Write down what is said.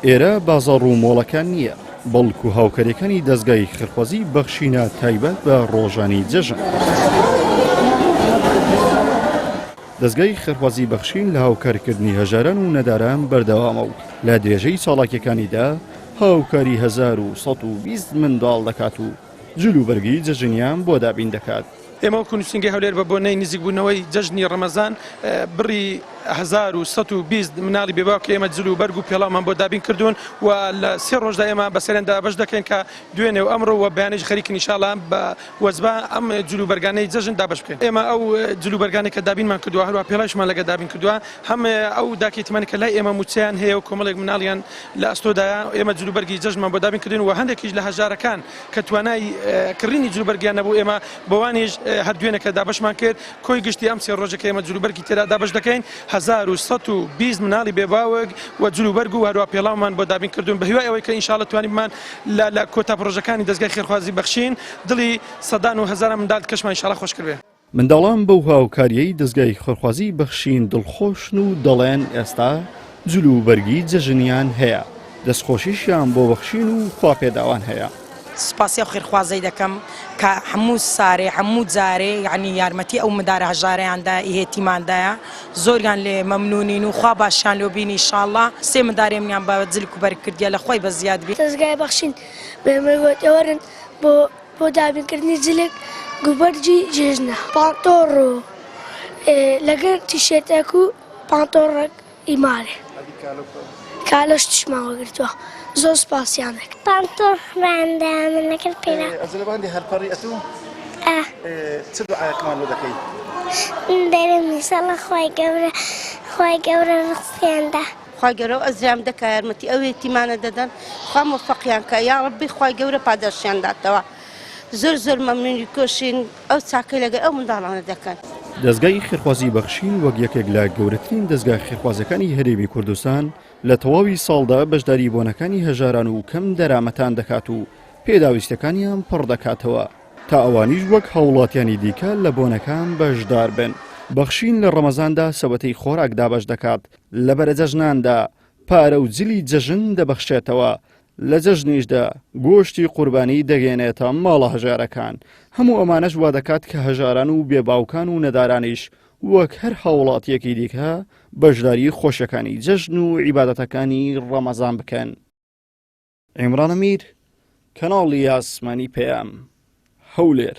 ئێرە بازاڕ و مۆڵەکان نییە، بەڵکو هاوکارییەکانی دەزگای خێرخوازی بەخشینە تایبەت بە ڕۆژانی جەژن. دەزگای خێرخوازی بەخشین لە هاوکارکردنی هەژاران و نەداران بەردەوامە و لە درێژەی چاڵاکیەکانیدا هاوکاری 1120 منداڵ دەکات و جلوبەرگی جەژنیان بۆ دابین دەکات. ئێمە وەکو نووسینگەی هەولێر بە بۆنەی نزیکبوونەوەی جەژنی ڕەمەزان بڕی 1120 مناڵی بێباوکی ئێمە جل و بەرگ و پێڵاومان بۆ دابین کردوون و لە سێ ڕۆژدا ئێمە بەسەریان دابەش دەکەین کە دوێنێ و ئەمڕۆ و بەیانیش خەریکن ئینشاڵا بە وەجبە ئەم جل و بەرگانەی جەژن دابەش بکەین. ئێمە ئەو جل و بەرگانەی کە دابینمان کردووە هەروەها پێڵاویشمان لەگەڵ دابین کردووە هەم ئەو داکە یەتیمانەی کە لای ئێمە مووچەیان هەیە و کۆمەڵێک مناڵیان لە ئەستۆدایە ئێمە جل و بەرگی جەژنمان بۆ دابین کردوون و هەندێکیش لە هەژارەکان کە توانای کڕینی جلوبەرگیان نەبوو ئێمە بۆوانیش هەر دوێنێکە دابەشمان کرد کۆی گشتی ئەم سێ ڕۆژە کە ئێمە جلوبەرگی تێدا دابەش دەکەین 1120 مناڵی بێباوک و جلوبەرگ و هەروە پێڵاومان بۆ دابین کردوون بە هیوای ئەوەی کە ئینشاڵە توانیمان لە لە کۆتا پڕۆژەکانی دەزگای خێرخوازی بەخشین دڵی سەدان و هەزاران منداڵ کەشمان ئینشاڵە خۆش کردبێ. منداڵان بەو هاوکارییەی دەزگای خێرخوازی بەخشین دڵخۆشن و دەڵێن ئێستا جل و بەرگی جەژنیان هەیە، دەستخۆشیشیان بۆ بەخشین و خواپێداوان هەیە. سوپاسی ئەو خێرخوازەی دەکەم کە هەموو سارێ هەموو جارێ یانی یارمەتی ئەو مندارە هەژارەیان دا یەتیمان دایە زۆریان لێ مەمنونین و خوا باشیان لۆ بینی ئیشاڵا سێ مندارێ منیان بە جلک و بەرگ کردیە لە خوای بەزیاد بی. دەزگای بەخشین بەئێمەی گۆت وەرن بۆ بۆ دابینکردنی جلک گوبەرگی جێژنە. پانتۆڕ و لەگەر تیشێرتێک و پانتۆڕێک ئی مالێ کالۆش تشمان وەگرتووە زۆر سپاسیان دەکەم. پانتۆڕمان دایە من لەگەر پێلا. ئەجە لە باندی هەرپەڕی ئەتوو ئا. چ دوعایەکمان لۆ دەکەی؟ دەرم ئیشەڵا خوای گەورە خوای گەورە ڕزقیان دا. خوای گەورە ئەو ئەزریان بدە کە یارمەتی ئەو یەتیمانە دەدەن خوا مۆفەقیان کە یاڕەبی خوای گەورە پاداشتیان داتەوە زۆر زۆر مەمنونی کۆشین ئەو چاکەی لەگەر ئەو منداڵانە دەکەن. دەزگای خێرخوازی بەخشین وەک یەکێک لە گەورەترین دەزگا خێرخوازەکانی هەرێمی کوردستان لە تەواوی ساڵدا بەشداری بۆنەکانی هەژاران و کەم دەرامەتان دەکات و پێداویستەکانیان پڕ دەکاتەوە. تا ئەوانیش وەک هاوڵاتیانی دیکە لە بۆنەکان بەشدار بن. بەخشین لە ڕەمەزاندا سەبەتەی خۆراک دابەش دەکات، لە بەرەجەژناندا پارە و جلی جەژن دەبەخشێتەوە، لە جەژنیشدا گۆشتی قوربانی دەگەیەنێتە ماڵە هەژارەکان، هەموو ئەمانەش وادەکات کە هەژاران و بێ باوکان و نەدارانیش وەک هەر هاوڵاتیەکی دیکە بەشداری خۆشیەکانی جەژن و عیبادەتەکانی ڕەمەزان بکەن. عیمران ئەمیر، کەناڵی ئاسمانی پەیام، هەولێر.